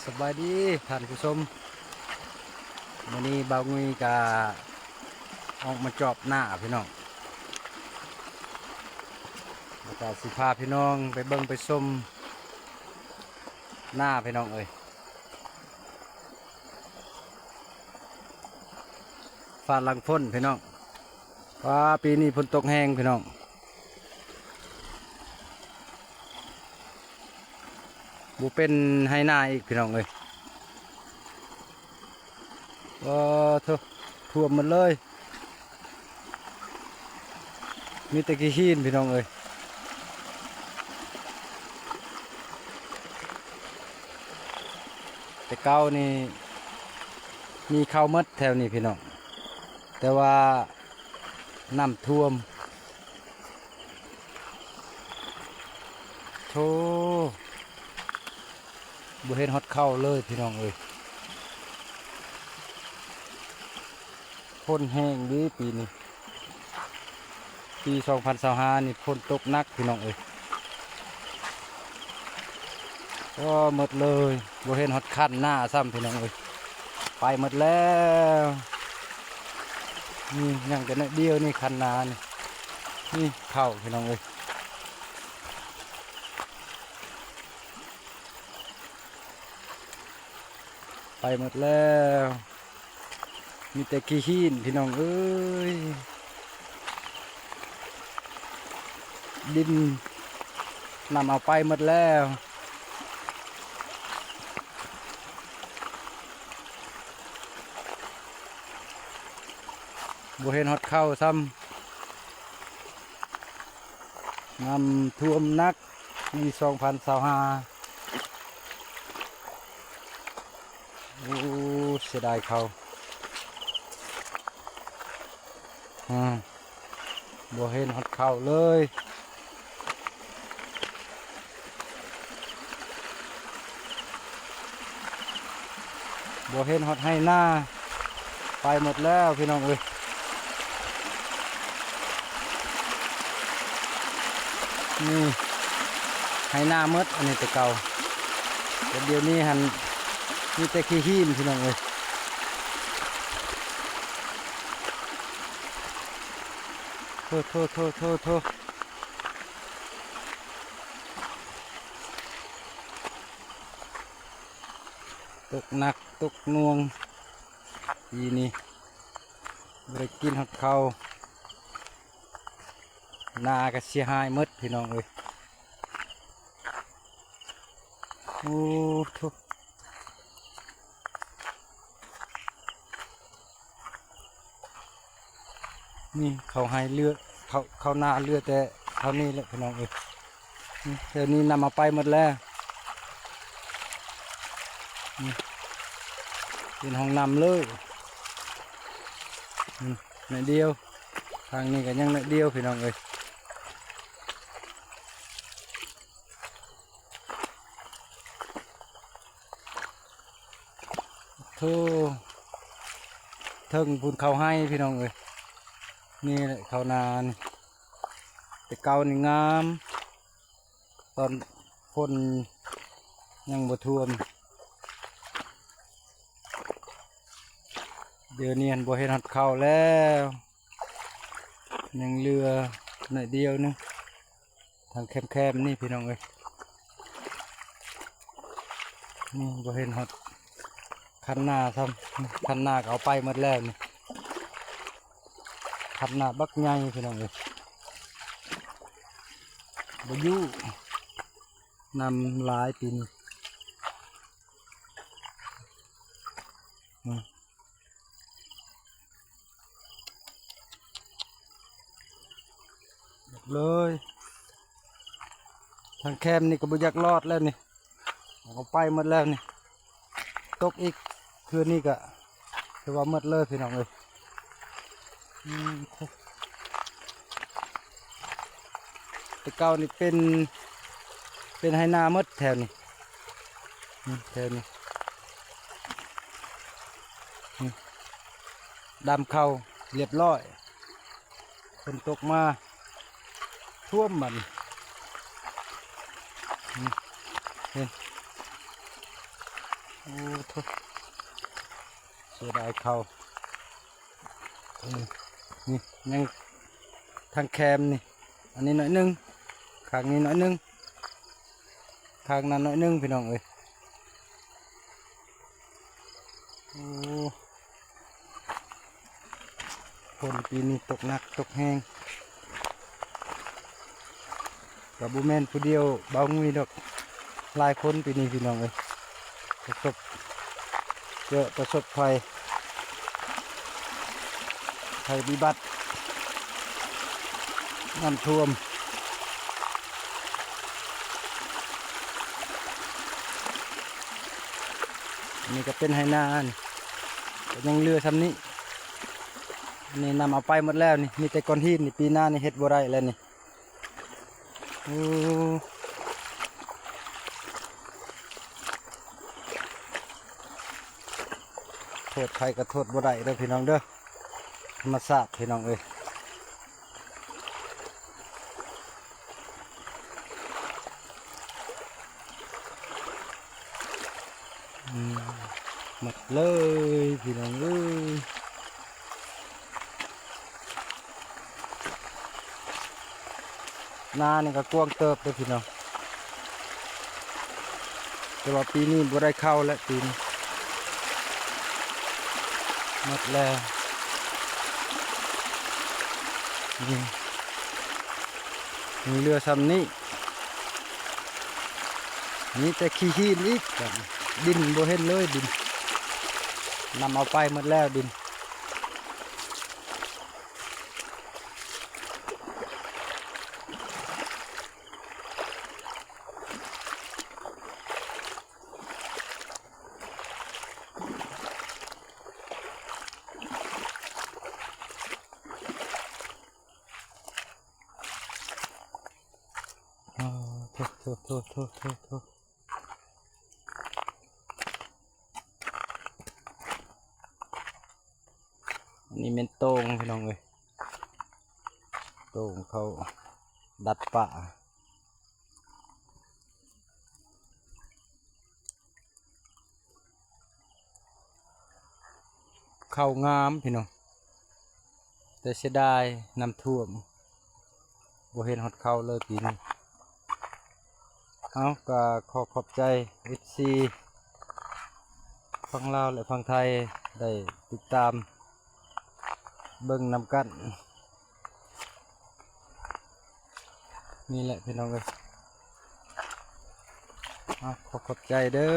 ສະບາຍດີທ່ານຜູ້ຊົມ, ມື້ນີ້ບ່າວງຸ້ຍກະອອກມາຈອບນາພີ່ນ້ອງ, ແລ້ວກະຊິພາພີ່ນ້ອງໄປເບິ່ງໄປຊົມນາພີ່ນ້ອງເອີຍ. ຟ້າຫຼັງຝົນພີ່ນ້ອງ, ວ້າ ປີນີ້ຝົນຕົກແຮງພີ່ນ້ອງ, ບໍ່ເປັນໄຮ່ນາອີກພີ່ນ້ອງເອີຍ. ເອີ ໂທ້ ຖ້ວມໝົດເລີຍ, ມີແຕ່ຂີ້ຫີນພີ່ນ້ອງເອີຍ. ແຕ່ເກົ່ານີ້ມີເຂົ້າໝົດແຖວນີ້ພີ່ນ້ອງ, ແຕ່ວ່ານ້ຳຖ້ວມ. ໂທ້ ບໍ່ເຫັນຮອດເຂົ້າເລີຍພີ່ນ້ອງເອີຍ. ຝົນແຮງເດ້ປີນີ້, ປີສອງພັນຊາວຫ້ານີ້ຝົນຕົກໜັກພີ່ນ້ອງເອີຍ. ໂອ້ ໝົດເລີຍ, ບໍ່ເຫັນຮອດຄັນນາຊ້ຳພີ່ນ້ອງເອີຍ, ໄປໝົດແລ້ວ. ນີ້ຍັງແຕ່ໜ້ອຍດຽວນີ້ຄັນນານີ້, ນີ້ເຂົ້າພີ່ນ້ອງເອີຍ. ໄປໝົດແລ້ວ, ມີແຕ່ຂີ້ຫີນພີ່ນ້ອງເອີຍ, ດິນນ້ຳເອົາໄປໝົດແລ້ວ, ບໍ່ເຫັນຮອດເຂົ້າຊ້ຳ. ນ້ຳຖ້ວມໜັກປີສອງພັນຊາວຫ້າ. ໂອ້ ເສຍດາຍເຂົ້າ, ອາ ບໍ່ເຫັນຮອດເຂົ້າເລີຍ, ບໍ່ເຫັນຮອດໄຮ່ນາ, ໄປໝົດແລ້ວພີ່ນ້ອງເອີຍ. ນີ້ໄຮ່ນາໝົດ ອັນນີ້ແຕ່ເກົ່າ, ແຕ່ດຽວນີ້ຫັ້ນມີແຕ່ຂີ້ຫີນພີ່ນ້ອງເອີຍ. ໂທ້ ໂທ້ ໂທ້ ໂທ້ ໂທ້ ຕົກໜັກຕົກໜ່ວງປີນີ້, ບໍ່ໄດ້ກິນຮອດເຂົ້າ, ນາກະເສຍຫາຍໝົດພີ່ນ້ອງເອີຍ. ໂອ້ ໂທ້ ນີ້ເຂົ້າໄຮ່ເຫຼືອ ເຂົ້າ ເຂົ້ານາເຫຼືອແຕ່ເທົ່ານີ້ແຫຼະພີ່ນ້ອງເອີຍ. ນີ້ ແຖວນີ້ນ້ຳເອົາໄປໝົດແລ້ວ, ນີ້ ເປັນຮ່ອງນ້ຳເລີຍ. ນີ້ ໜ້ອຍດຽວ, ທາງນີ້ກໍຍັງໜ້ອຍດຽວພີ່ນ້ອງເອີຍ. ໂທ້ ເທິງພຸ້ນເຂົ້າໄຮ່ພີ່ນ້ອງເອີຍ. ນີ້ແຫຼະເຂົ້ານານີ້, ແຕ່ເກົ່ານີ້ງາມ ຕອນຝົນຍັງບໍ່ຖ້ວມ, ດຽວນີ້ຫັ້ນບໍ່ເຫັນຮອດເຂົ້າແລ້ວ, ຍັງເຫຼືອໜ້ອຍດຽວໜຶ່ງ. ທາງແຄມໆນີ້ພີ່ນ້ອງເອີຍ, ນີ້ບໍ່ເຫັນຮອດຄັນນາຊ້ຳ, ຄັນນາກໍເອົາໄປໝົດແລ້ວນີ້, ຄັນນາບັກໃຫຍ່ພີ່ນ້ອງເອີຍ. ບໍ່ຢູ່, ນ້ຳຫຼາຍປີນີ້. ເລີຍ ທາງແຄມນີ້ກໍບໍ່ຢາກລອດແລ້ວນີ້, ເອົາໄປໝົດແລ້ວນີ້, ຕົກອີກເທື່ອນີ້ກໍຖືວ່າໝົດເລີຍພີ່ນ້ອງເອີຍ. ອືມ ແຕ່ເກົ່ານີ້ເປັນ ເປັນໄຮ່ນາໝົດແຖວນີ້, ອືມ ແຖວນີ້ ອືມ ດຳເຂົ້າລຽບຮ້ອຍ, ຝົນຕົກມາຖ້ວມບັດນີ້. ນີ້ ເຫັນ ໂອ້ໂທ້ ເສຍດາຍເຂົ້າ. ເອີ ນີ້ຍັງທາງແຄມນີ້ ອັນນີ້ໜ້ອຍໜຶ່ງ ຂ້າງນີ້ໜ້ອຍໜຶ່ງ ຂ້າງນັ້ນໜ້ອຍໜຶ່ງ ພີ່ນ້ອງເອີຍ. ໂອ້ ຝົນປີນີ້ຕົກໜັກຕົກແຮງ ກໍບໍ່ແມ່ນຜູ້ດຽວບ່າວງຸ້ຍດອກ ຫຼາຍຄົນປີນີ້ ພີ່ນ້ອງເອີຍ ປະສົບເຈີປະສົບໄພ ໄພພິບັດ ນ້ຳຖ້ວມ. ອັນນີ້ກໍເປັນໄຮ່ນາ ກໍຍັງເຫຼືອຊ່ຳນີ້ ນີ້ນຳເອົາໄປໝົດແລ້ວນີ້ ມີແຕ່ກ້ອນຫີນນີ້ ປີໜ້ານີ້ເຮັດບໍ່ໄດ້ແລ້ວນີ້. ໂອ້ ໂທດໃຜກໍໂທດບໍ່ໄດ້ເດີພີ່ນ້ອງເດີ ທຳມະຊາດພີ່ນ້ອງເອີຍ. ອືມ ໝົດເລີຍພີ່ນ້ອງເອີຍ. ນານີ້ກໍກວ້າງເຕີບເດ້ພີ່ນ້ອງ ແຕ່ວ່າປີນີ້ບໍ່ໄດ້ເຂົ້າແລ້ວ ປີນີ້ໝົດແລ້ວ ນີ້ ມີເຫຼືອຊ່ຳນີ້ ມີແຕ່ຂີ້ຫີນອີກ ດິນບໍ່ເຫັນເລີຍ ດິນ ນຳເອົາໄປໝົດແລ້ວດິນ. ໂອ້ ໂທ້ໆໆໆໆ ອັນນີ້ແມ່ນໂຕ່ງພີ່ນ້ອງເອີຍ ໂຕ່ງເຂົາດັດປ່າ. ເຂົ້າງາມພີ່ນ້ອງ ແຕ່ເສຍດາຍນ້ຳຖ້ວມ ບໍ່ເຫັນຮອດເຂົ້າເລີຍປີນີ້. ເອົາ ກໍຂໍຂອບໃຈເອັຟຊີຝັ່ງລາວ ແລະ ຝັ່ງໄທ ໄດ້ຕິດຕາມເບິ່ງນຳກັນ. ນີ້ແຫຼະພີ່ນ້ອງເອີຍ ເອົາ ຂໍຂອບໃຈເດີ.